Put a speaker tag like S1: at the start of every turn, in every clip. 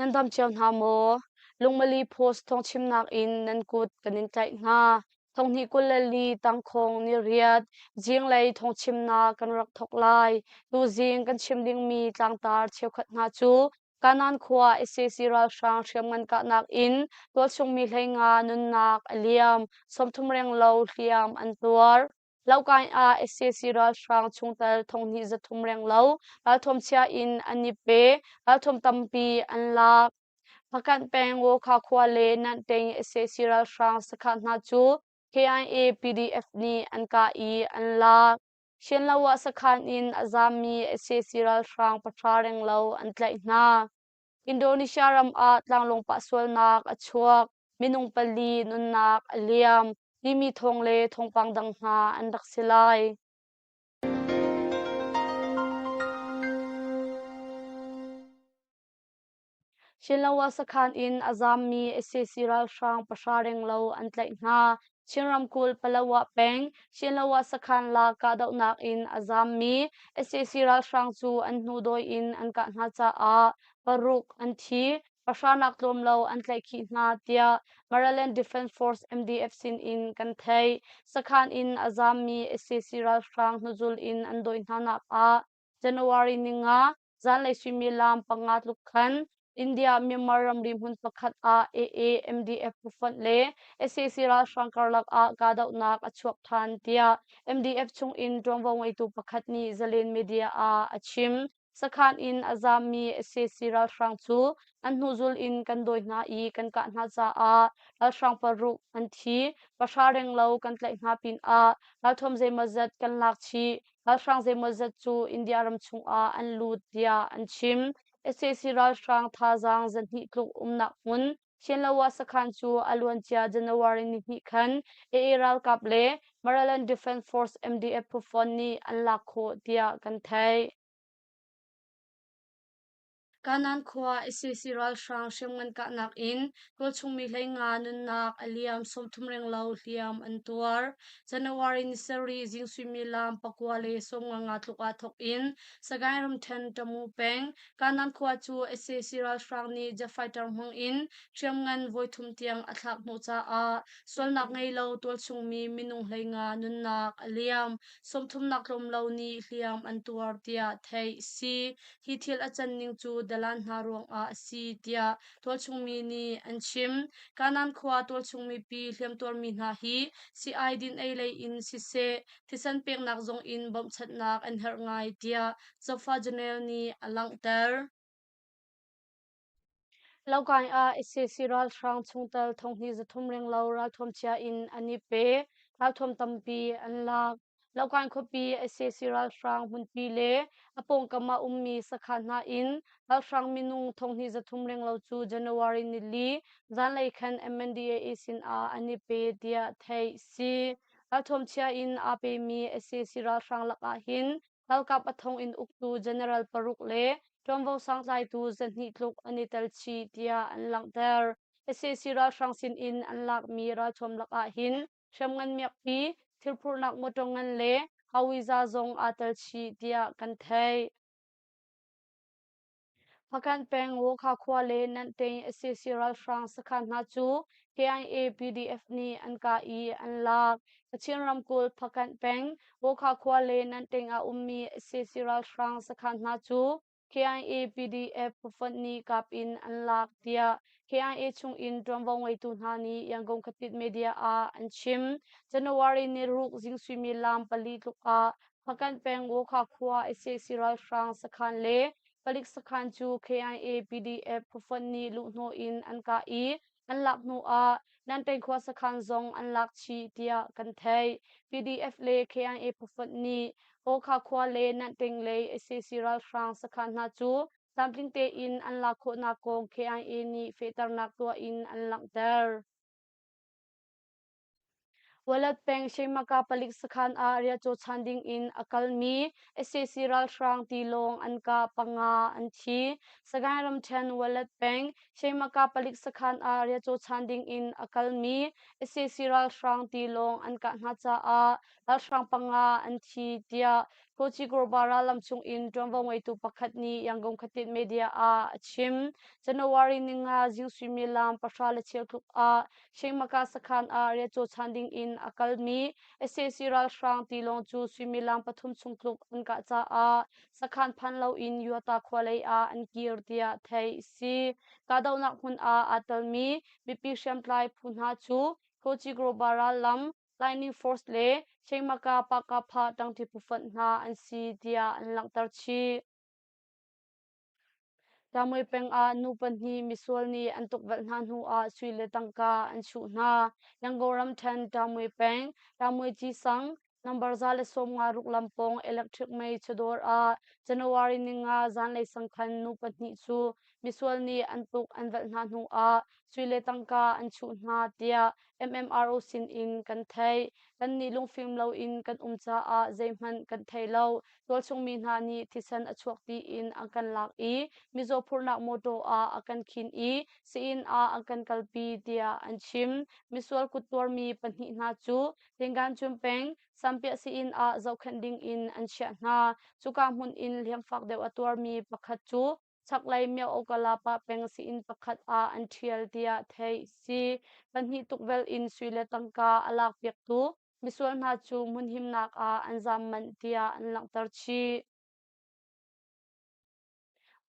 S1: Nan dam cio hna maw? Lungmali Post thawngchimnak in nan kut kan in tlaih hna. Thonghnih 24 tangkhawng ni riat zinglei thawngchimnak kan rak thawk lai. Tuzing kan chim dingmi tlangtar cheukhat hna cu Kanan khua sac ralhrang hriamngan kahnak in tualchungmi 15 nunnak a liam, 30 renglo hliam an tuar. Lohkai ah sac ralhrang chungtel 2,300 renglo ralthuam chia in an i pe, ralthuam tampi an lak. Hpakant peng Wokha khua le Nanhting sac ralhrang sakhan hna cu KIA PDF nih an kah i an lak. Shinloah sakhan in a zaammi sac ralhrang pahra renglo an tlaih hna. Indonesia ram ah tlanglawng pah sualnak a chuak, minung pali nunnak a liam timi thawng le thawngpang dang hna an rak si lai. Shinloah sakhan in a zaammi sac ralhrang pahra renglo an tlaih hna. Chin ramkulh Palawa peng Shinloah sakhan la kahdohnak in a zaammi sac ralhrang cu an hnu dawi in an kah hna caah paruk an thi, pahra nak tlawm lo an tlaihkhih hna tiah Maraland Defense Force MDF sin in kan theih. Sakhan in a zaammi sac ralhrang hnuzul in an dawi hna nak ah January ninga zanlei suimilam panga tluk khan India Myanmar ramri hmun pakhat ah AA MDF phufonh le sac ralhrang karlak ah kahdohnak a chuak ṭhan tiah MDF chungin ṭuanvo ngeitu pakhat nih Zalen Media ah a chim. Sakhan in a zaammi sac ralhrang cu an hnuzul in kan dawi hna i kan kah hna caah ralhrang paruk an thi, pahra renglo kan tlaih hna pinah ralthuam zeimawzat kan lak chih. Ralhrang zeimawzat cu India ram chungah an lut tiah an chim. Sac ralhrang thazaang zahnih tluk umnak hmun Shenlowa sakhan cu a luancia January nihnih khan AA ralkap le Maraland Defense Force MDF phufonh nih an lak khawh tiah kan theih. Kanan khua sac ralhrang hriamngan kahnak in tualchungmi 15 nunnak a liam 30 renglo hliam an tuar. January ni sarih zing suimilam 9:55 tluk ah thawk in Sagaing ramṭhen Tamu peng Kanan khua cu sac ralhrang nih jet fighter hmang in hriamngan voithum tiang a thlak hnawh caah sualnak ngei lo tualchungmi minung 15 nunnak a liam. 30 nak tlawm lo nih hliam an tuar tiah theih si. Hi thil a can ning cu dalan hna ruangah a si tiah tualchungmi nih an chim. Kanan khua tualchung mipi hliamtuarmi hna hi sii-ai din-ei lei in siseh, thisen peknak zong in bawmhchanhnak an herh ngai tiah Zofa Journal nih a langhter. Lokai ah sac ralhrang chungtel 2,300 renglo ralthuam chia in an i pe. Ralthuam tampi an lak. Lokai khuapi sac ralhrang hmunpi le a pawngkam ah ummi sakhan hna in ralhrang minung 2,300 renglo cu January nili zanlei khan MNDAA sinah an i pe tiah theih si. Ralthuam chia in aa pemi sac ralhrang lakah hin Ralkap a thong in uktu general paruk le ṭuanvo sangtlaitu 200 tluk an i tel chih tiah an langhter. Sac ralhrang sinin an lakmi ralthuam lakah hin hriamngan miakpi, thilphurhnak motor ngan le hawiza zong aa tel chih tiah kan theih. Hpakant peng Wokha khua le Nanhting sac ralhrang sakhan hna cu KIA PDF nih an kah i an lak. Kachin ramkulh Hpakant peng Wokha khua le Nanhting ah ummi sac ralhrang sakhan hna cu KIA PDF phufonh nih kap in an lak tiah KIA chungin ṭuanvo ngeitu hna nih Yangon khuatit media ah an chim. January ni ruk zing suimilam pali tluk ah Hpakant peng Wokha khua sac ralhrang sakhan le palik sakhan cu KIA PDF phufonh nih luhhnawh in an kah i an lak hnu ah Nanpeng khua sakhan zong an lak chih tiah kan theih. PDF le KIA phufonh nih Wokha khua le Nanpeng lei sac ralhrang sakhan hna cu tlamtling tein an lak khawhnak kong KIA nih fehternak tuah in an langhter. Walat peng Shemaka palik sakhan ah riahcaw chan ding in a kalmi sac ralhrang tilawng an kah panga an thi. Sagaing ramṭhen Walat peng Shemaka palik sakhan ah riahcaw chan ding in a kalmi sac ralhrang tilawng an kah hna caah ralhrang panga an thi tiah. Kochigorba rallam chung in ṭuanvo ngeitu pakhat nih Yangon khuatit media ah a chim. January ninga zing suimilam 10:15 tluk ah Shingmaka sakhan ah riacaw chan ding in a kalmi sac ralhrang tilawng cu suimilam 3 chung tluk an kah caah sakhan phan loin Yuata khua lei ah an kir tiah theih a si. Kahdohnak hmun ah aa telmi mipi hriamtlai phu hna cu Kochigorba rallam Lightning Force le Shengmaka Pakapha ṭangṭi phufonh hna an si tiah an langhter chih. Tamui peng ah nu pahnih misual nih an tukvelh hna hnu ah sui le tangka an chuh hna. Yangon ramṭhen Tamui peng Tamui Cisang number 156 lam pawng electric mei chawdawr ah January 5 zanlei sang khan nu pahnih cu misual nih an tuk an velh hna hnu ah sui le tangka an chuh hna tiah MMRO sinin kan theih. Kannih lungfim loin kan um caah zeihmanh kan thei lo. Tualchung mi hna nih thisen a chuak tiin an kan lak i mizaw phurhnak mawṭaw ah a kan khin i sii-inn ah an kan kalpi tiah an chim. Misual kut tuarmi pahnih hna cu Tinganchun peng Sampiah sii-inn ah zohkhenh dingin an chiah hna. Cuka hmun in hliamfak deuh a tuarmi pakhat cu chaklei Myo-Okalapa peng sii-inn pakhat ah an ṭhial tiah theih a si. Pahnih tukvelh in sui le tangka a lakpiaktu misual hna cu hmunhimnak ah an zaam manh tiah an langhter chih.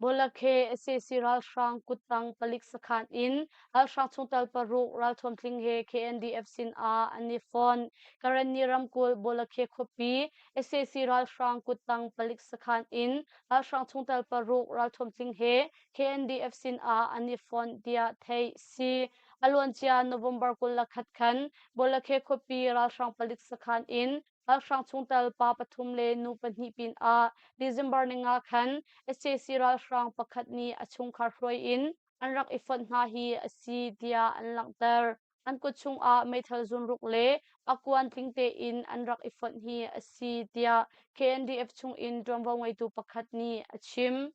S1: Bawlakhe sac ralhrang kuttang palik sakhan in ralhrang chungtel paruk ralthuam tling he KNDF sin ah an i fon. Karenni ramkulh Bawlakhe khuapi sac ralhrang kuttang palik sakhan in ralhrang chungtel paruk ralthuam tling he KNDF sin ah an i fonh tiah theih si. A luancia November 21 khan Bawlakhe khuapi ralhrang palik sakhan in ralhrang chungtel pa pathum le nu pahnih pinah December 5 khan sac ralhrang pakhat nih a chungkhar hruai in an rak i fonh hna hi a si tiah an langhter. An kut chungah meithal zunruk le a kuan tling tein an rak i fonh hi a si tiah KNDF chungin ṭuanvo ngeitu pakhat nih a chim.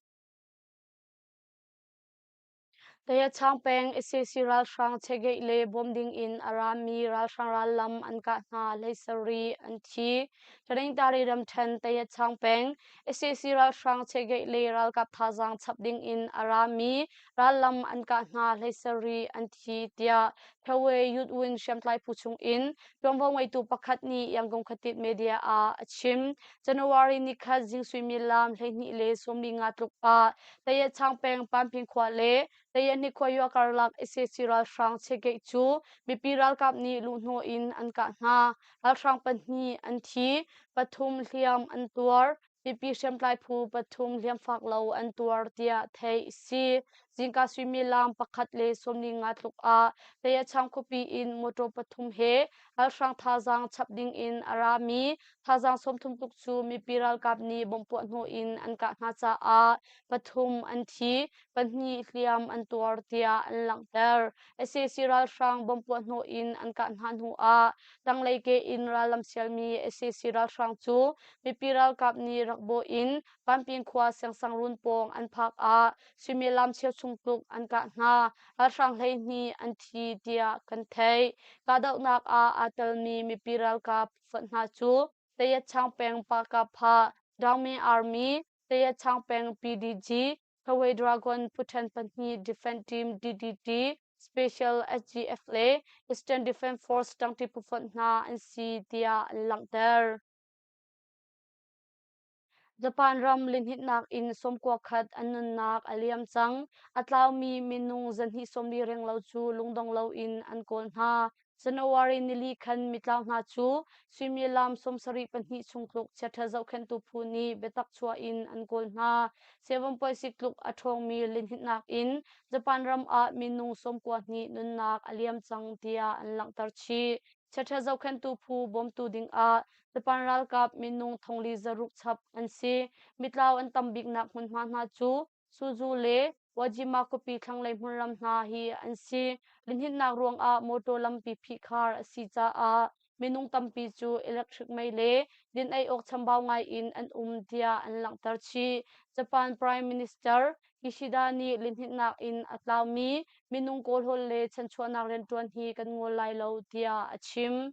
S1: Tayachang peng sac ralhrang chegeih le bawm dingin a rami ralhrang rallam an kah hna 17 an thi. Taningtari ramṭhen Tayachang peng sac ralhrang chegeih le ralkap thazaang chap dingin a rami rallam an kah hna 17 an thi tiah Phewe Youth Win hriamtlai phu chungin ṭuanvo ngeitu pakhat nih Yangon khuatit media ah a chim. January 3 zing suimilam 12:45 tluk ah Tayachang peng Panping khua le Tayahni khua yua karlak sac ralhrang chegeih cu mipi ralkap nih luhhnawh in an kah hna. Ralhrang pahnih an thi, pathum hliam an tuar. Mipi hriamtlai phu pathum hliamfak lo an tuar tiah theih a si. Zingka suimilam 1:45 tluk ah Tayachang khuapi in motor pathum he ralhrang thazaang chap ding in a rami thazaang 30 tluk cu mipi ralkap nih bomb puah hnawh in an kah hna caah pathum an thi, pahnih hliam an tuar tiah an langhter. Sac ralhrang bomb puah hnawh in an kah hna hnu ah tanglei ke in rallam sialmi sac ralhrang cu mipi ralkap nih rak bawh in Panping khua Siangsang run pawng an phak ah suimilam cheu chung tluk an kah hna. Ralhrang 12 an thi tiah kan theih. Kahdohnak ah aa telmi mipi ralkap fonh hna cu Tayatchang peng Pakapha, Dangme Army, Tayatchang peng PDG, Kawei Dragon Phuṭhen pahnih Defense Team DDT, Special SGF le Eastern Defense Force ṭangṭi phufonh hna an si tiah an langhter. Japan ram lihninhnak in 91 an nunnak a liam cang. A tlaumi minung 240 renglo cu lungdong loin an kawl hna. January 4 khan mitlau hna cu suimilam 72 chung tluk chiaṭha zohkhenhtu phu nih biatak chuah in an kawl hna. 7.6 tluk a ṭhawngmi lihninhnak in Japan ram ah minung 92 nunnak a liam cang tiah an langhter chih. Chiaṭha zohkhenhtu phu bawmtu dingah Japan ralkap minung 4,600 chap an si. Mitlau an tam biknak hmunhma hna cu Suzu le Wajima khuapi thlanglei hmunram hna hi an si. Lihninhnak ruangah motor lampi phihkhar a si caah minung tampi cu electric mei le din-ei awk chambau ngai in an um tiah an langhter chih. Japan Prime Minister Kishida nih lihninhnak in a tlaumi minung kawlhawl le chanchuahnak rianṭuan hi kan ngol lai lo tiah a chim.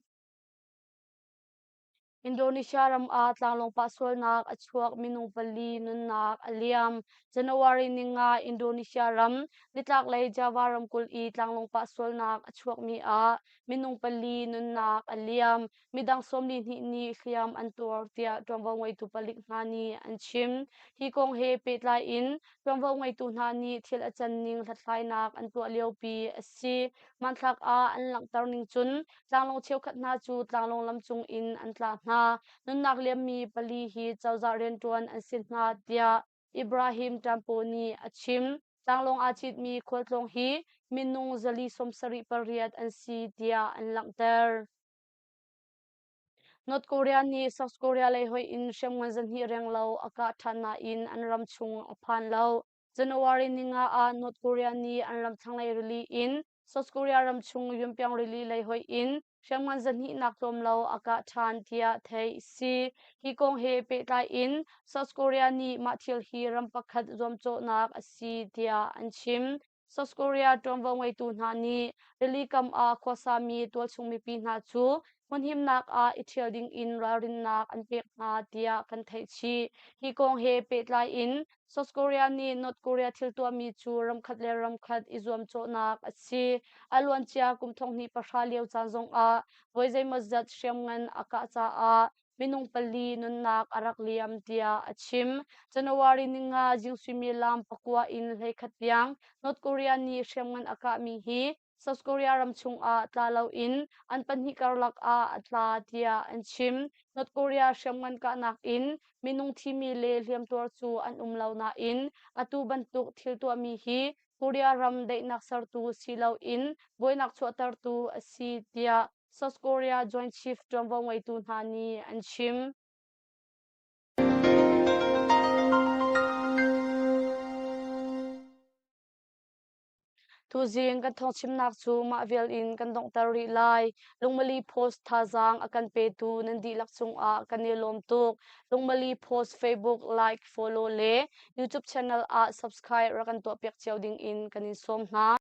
S1: Indonesia ram ah tlanglawng pah sualnak a chuak minung pali nunnak a liam. January ninga Indonesia ram nitlaklei Java ramkulh i tlanglawng pah sualnak a chuakmi ah minung pali nunnak a liam. Midang 42 nih hliam an tuar tiah ṭuanvo ngeitu palik hna nih an chim. Hi kong he pehtlai in ṭuanvo ngeitu hna nih thil a can ning hlathlainak an tuah liopi a si. Hmanthlak ah an langhter ning cun Tlanglawng cheukhat hna cu tlanglawng lam cung in an tla hna. Nunnak liammi pali hi cozah rianṭuan an si hna tiah Ibrahim Tampo nih a chim. Tlanglawng aa citmi khualtlawng hi minung 478 an si tiah an langhter. North Korea nih South Korea lei hoih in hriamngan zahnih renglo a kah ṭhan nain an ram chung a phan lo. January ninga ah North Korea nih an ram thlanglei rili in South Korea ram chung Yunpyong rili lei hoih in hriamngan zahnihnak tlawm lo a kah ṭhan tiah theih a si. Hi kong he pehtlai in South Korea nih mah thil hi ram pakhat zuamcawhnak a si tiah an chim. South Korea ṭuanvo ngeitu hna nih rili kam ah khuasami tualchung mipi hna cu hmunhimnak ah i ṭhial ding in ralrinnak an pek hna tiah kan theih chih. Hi kong he pehtlai in South Korea nih North Korea thil tuahmi cu ramkhat le ramkhat i zuamcawhnak a si. A luancia kum 2010 lio caan zongah voi zeimawzat hriamngan a kah caah minung pali nunnak a rak liam tiah a chim. January ninga zing suimilam pakua in 11 tiang North Korea nih hriamngan a kahmi hi South Korea ram chungah tla loin an pahnih karlak ah a tla tiah an chim. North Korea hriamngan kahnak in minung thimi le hliamtuar cu an um lo nain atu bantuk thil tuahmi hi Korea ram daihnak sertu si loin buainak chuahtertu a si tiah South Korea Joint Chief ṭuanvo ngeitu hna nih an chim. Tuzing kan thawngchimnak cu mah vial in kan donghter rih lai. Lungmali Post thazaang a kan petu nan dihlak cungah kan i lawm tuk. Lungmali Post Facebook like, follow le YouTube channel ah subscribe rak kan tuahpiak cio ding in kan in sawm hna.